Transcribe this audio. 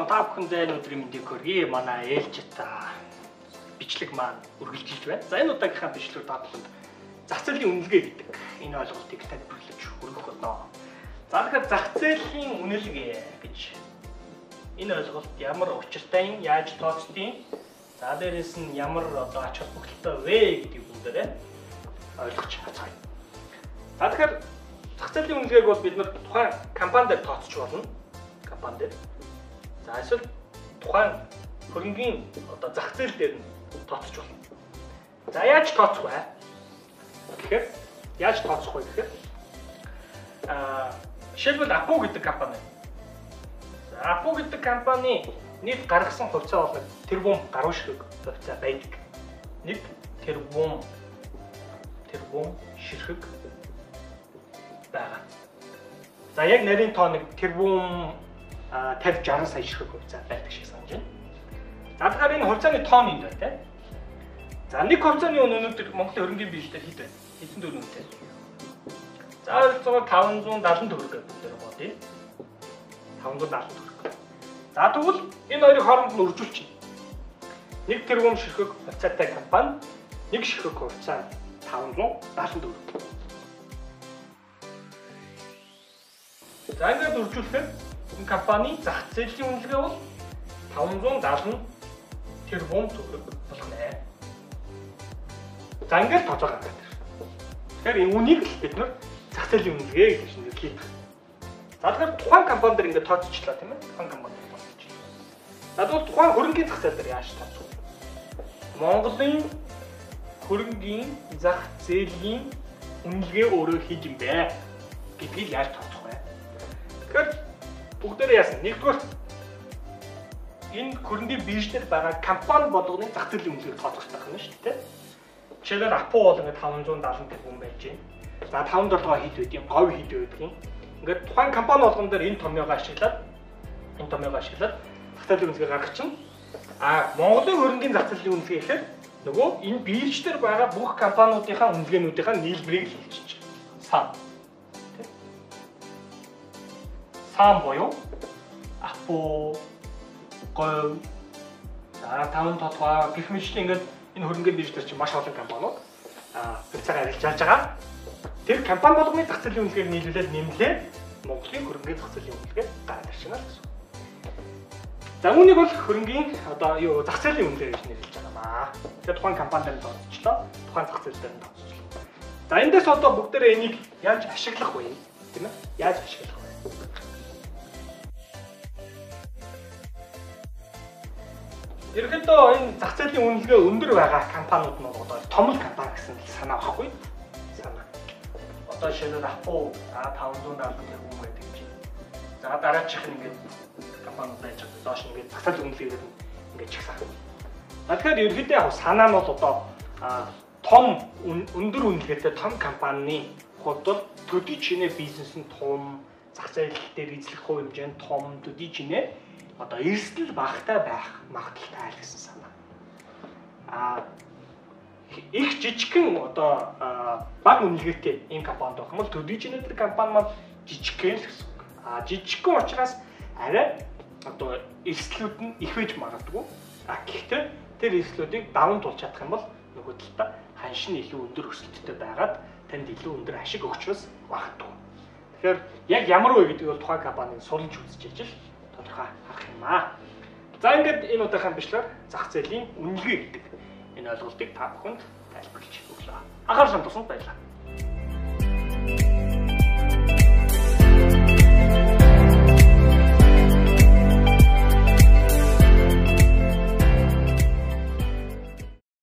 Сайхан та бүхэндээ энэ өдрийн мэндийг хүргэе. Манай ээлжит бичлэг маань үргэлжилж байна. За энэ удаагийнхаа бичлэгээр та бүхэнд зах зээлийн үнэлгээ гэдэг энэ ойлголтыг тайлбарлаж хүргэх болно. За тэгэхээр зах зээлийн үнэлгээ гэж энэ ойлголт ямар учиртай юм, яаж тооцдгийг, за дээрээс нь ямар одоо ач холбогдолтой вэ гэдгийг бүгдээрээ ойлгож чадцгаая. За тэгэхээр зах зээлийн үнэлгээг бол бид нар тухайн компани дээр тооцож болно. Компани дээр. За эсвэл тухайн хөрөнгийн одоо зах зээл дээр нь тооцож болно. За яаж тооцох вэ? Тэгэхээр яаж тооцох вэ гэхээр жишээлбэл Апу гэдэг компани. За Апу гэдэг компани нийт гаргасан хувьцаа бол 1 тэрбум гаруй ширхэг хувьцаа байдаг. 1 тэрбум ширхэг байгаа. За яг нарийн тоо 1 тэрбум 50 60 сая ширхэг хувьцаа байдаг шиг санаж байна. За тэгэхээр энэ хувьцааны тоон энд байна тийм. За нэг хувьцааны үн өнөөдөр Монголын хөрөнгийн бирж дээр хэд байна? Хэдэн төгрөг үнэтэй? За ойролцоогоор 570 төгрөг бүгдээр бодъё. 570 төгрөг. За тэгвэл энэ хоёрыг хооронд нь үржүүлчихье. 1 тэрбум ширхэг хувьцаатай компани нэг ширхэг хувьцаа 570 төгрөг. За ингээд үржүүлэхээр энэ компани зах зээлийн үнэлгээ бол 570 тэрбум төгрөг болох нэ. За ингээд тооцоо гаргаад ирнэ. Тэгэхээр энэ үнийг л бид нар зах зээлийн үнэлгээ гэж нэрлэдэг. За тэгэхээр тухайн компани дээр ингээд тооцочлаа тийм ээ. Тухайн компани дээр тооцочлаа. За тэгвэл тухайн хөрөнгийн зах зээл дээр яаж тооцох вэ? Монголын хөрөнгийн зах зээлийн үнэлгээ өөрөө хэд юм бэ гэдгийг яаж тооцох вэ? Тэгэхээр бүгдээрээ яасан? Нэгдүгээр энэ хөрөнгийн бирж дээр байгаа компани болгоны зах зээлийн үнэлгээг тооцох хэрэгтэй байна шүү дээ. Жишээлбэл Апу бол ингээд 570 тэрбум байж байна. За 570 хэд байдгийг, говь хэд байдгийг. Ингээд тухайн компани болгон дээр энэ томьёогоо ашиглаад зах зээлийн үнэлгээ гаргах чинь. А Монголын хөрөнгийн зах зээлийн үнэлгээ гэхээр нөгөө энэ бирж дээр байгаа бүх компаниудынхаа үнэлгээнүүдийнхаа нийлбэрийг л хэлчихэж. Сан. Сан буюу Апу, говь, за таван толгой гэх мэт ингээд энэ хөрөнгийн бирж дээр чинь маш олон компаниуд хувьцаагаа арилжаалж байгаа. Тэр компани болгоны зах зээлийн үнэлгээг нийлүүлээд нэмлээ Монголын хөрөнгийн зах зээлийн үнэлгээ гараад ирчихнэ л гэсэн. За үүнийг бол хөрөнгийн одоо юу зах зээлийн үнэлгээ гэж нэрлэж байгаа маа. Тэгэхээр тухайн компани дээр тооцочлоо, тухайн зах зээл дээр тооцочлоо. За эндээс одоо бүгдээрээ энийг яаж ашиглах вэ? Тийм ээ? Яаж ашиглах вэ? Ерөнхийдөө энэ зах зээлийн үнэлгээ өндөр байгаа компаниуд нь одоо том л компани гэсэн санаа багхгүй. Санаа. Одоо жишээлбэл Апу за 570 тэрбум байдаг гэж. За дараачих нь ингээд компаниуд байж байгаа. Доош нь ингээд зах зээлийн үнэлгээгээр ингээд чигсаа. За тэгэхээр ерөнхийдөө яг санаа нь бол одоо том өндөр үнэлгээтэй том компанийн хувьд бол төдий чинээ бизнес нь том, зах зээл дээр эзлэх хувь хэмжээ нь том, төдий чинээ одоо эрсдэл багатай байх магадлалтай л гэсэн санаа. Их жижигхэн одоо бага үнэлгээтэй ийм компанид байх юм бол төдий чинээ тэр компани маань жижигхэн л гэсэн үг. Жижигхэн учраас арай одоо эрсдлүүд нь их байж магадгүй. Гэхдээ тэр эрсдлүүдийг даван туулж чадах юм бол нөгөө талдаа ханш нь илүү өндөр өсөлттэй байгаад танд илүү өндөр ашиг өгчвөс магадгүй. Тэгэхээр яг ямар вэ гэдгийг бол тухайн компаниг судалж үзэж ижил тодорхой харах юм аа. За ингээд энэ удаагийн бичлэгээр зах зээлийн үнэлгээ гэдэг энэ ойлголтыг та бүхэнд тайлбарлаж өглөө. Анхаарал хандуулсанд баярлалаа.